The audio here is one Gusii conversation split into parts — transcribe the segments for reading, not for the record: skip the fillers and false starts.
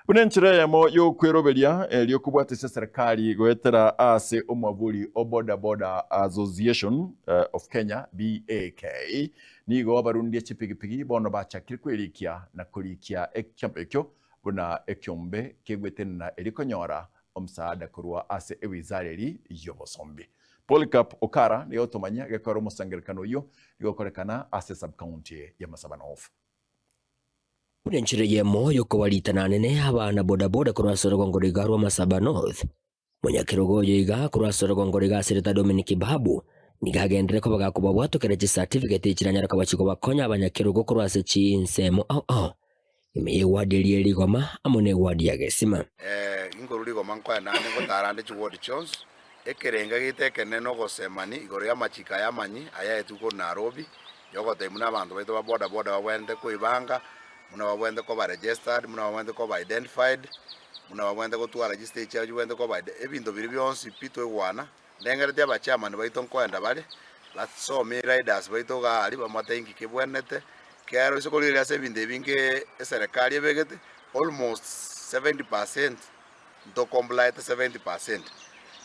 Buna enchera eyemo y'okweroberia erio kobwatisia serikali goetera ase omwaburi o Boda Boda Association of Kenya, BAK, nigo abarundia chipigipigi bono bachakire kwerikia na korikia ekiombe ekio buna ekiombe kegwetenena erio konyora omsaada korwa ase ewizara eri y'obosombi. Polycarp Okara nigo agotomanyia gekora omosangererekano oyio nigo okorekana ase sub-county ya Masaba North. Buna enchera eyemo y'okobarita nanene abana bodaboda korwa ase orogongo rw'iga rwa Masaba North. Monyakerogo oyo iga korwa ase orogongo rw'iga ase erieta Dominic Babu nigo agenderere koba gakobabwatokera chicertificate chiranyare koba chikobakonya abanyakerogo korwa ase chinsemo ao ao ime y'eward eria Rigoma amo n'eward ya Gesima. Inkorwa rigoma nkoe naende ngotara ande chiward chionsi, ekerenga giaito ekenene nogosemani igoro y'amachiko aya amanyi ayaetwe korwa Nairobi, yogotebia buna abanto baito ba boda boda babwenerete koibanga, buna babwenerete koba registered, buna babwenerete koba identified, buna babwenerete gotwara chistage chiabo chibwenerete koba ide ebinto biria bionsi pi toigwana, ndengereti abachairman baito nkoenda bare, basomie riders baito iga aria bamotebie inki kebwenerete, kero ase korigereria ase ebinto ebi nge eserekari ebegete, almost 70 percent ntokomplaete 70 percent,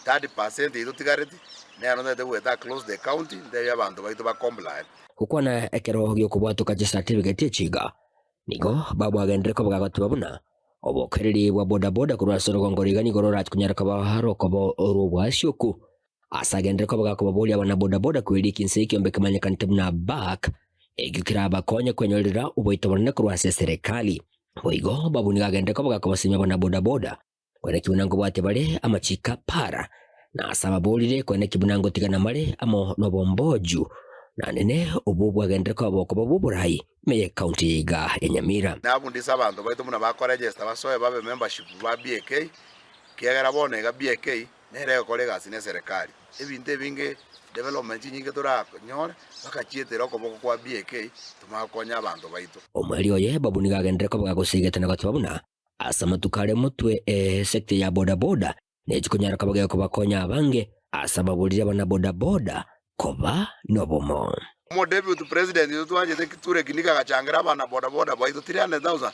30 percent eyio totigareti, nero ntagete goeta across the county ntebie abanto baito bakomplae. Gokwana ekero gi'okobwatoka chisatifigeti echi iga, nigo babwagenderere koba gagoteba buna obokereri bwa bodaboda korwa ase orogongo roiga nigo rorache konyara koba rokoba orw'obwasioku. Ase agenderere koba gakobaboria abana bodaboda kwerikia inse y'ekiombe kemanyekanete buna BAC, ekio kerabakonye kwenyorera oboito bonene korwa ase eserekari. Boigo Babu nigo agenderere koba gakobasemia abana bodaboda kweneki buna nkobwatia bare amachiko a para, na ase ababorire kweneki buna ngotigana mare amo nobomboju na nene obwo bwagenderere koba bokoba bw'oborai ime y'ecounty eye iga ya Nyamira. Nabundise abanto baito buna bakoregesta basoe babe membership ba BAK, kiagera bono iga BAK Nere egokora egasi neserekari. Ebinto ebinge, development chinyinge toranyore mpaka chietera okoboko kwa BAK tomanye gokonya abanto baito. Omoerio oye Babu nigo agenderere koba gagosegeta na goteba buna ase amatuko are motwe esecta ya boda boda nechi konyara koba gekobakonya abange ase ababoriri abana boda boda koba nobomo. Omo deputy president oito twanchete Kithure Kindiki agachangera abana boda boda baito 300,000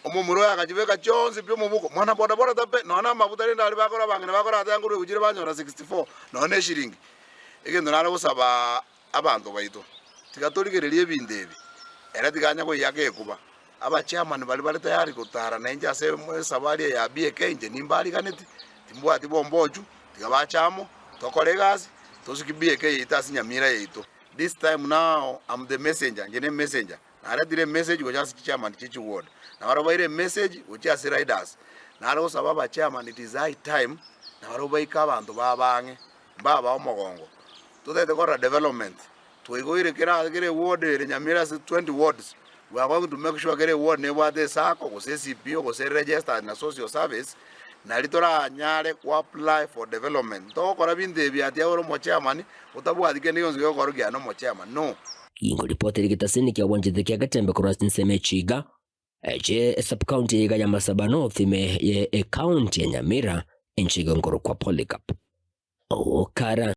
omomura oye agachibeka chionsi pi omobuko mwana boda boda tape nonya na amabuta rende aria bakora abang'ina bakora ate angorwe eguchire banyora 64 nonya na eshiringi. Egento nare gosaba abanto baito tiga torigererie ebinto ebi ere tiga anya goiyaka ekuba abachairman baria bare tayari gotara nainche ase esabari eye ya BAK inche nimbariganeti timbwati bombochu Tiga bache amo, tokore egasi, tosukie BAK yaito ase Nyamira yaito. This time now am the messenger, inche ne messenger, naretire emessage gocha ase chichairman chie chiward, na barabwo baire emessage gochia ase riders. Nare gosaba abachairman it is high time na barabwo baike abanto babo ang'e, mbabaa omogongo. Totagete korora development, twaigoire kera kera eward ere Nyamira ase 20 wards, we are going to make sure kera eward nebwate esacco gose eCPO gose eregistered na social service, nari toranyare go apply for development. Ntogokora binto ebi ati aye ore omochairman otabwati kende gionsi gegokora ekiagera nomochairman no. Ingo ripoti ere getasini kia obwanchete kia Getembe korwa ase ensemo echiga eche esubcounty eyeiga ya Masaba North ime ye ecounty ya Nyamira enchiga nkorokwa Polycarp Okara.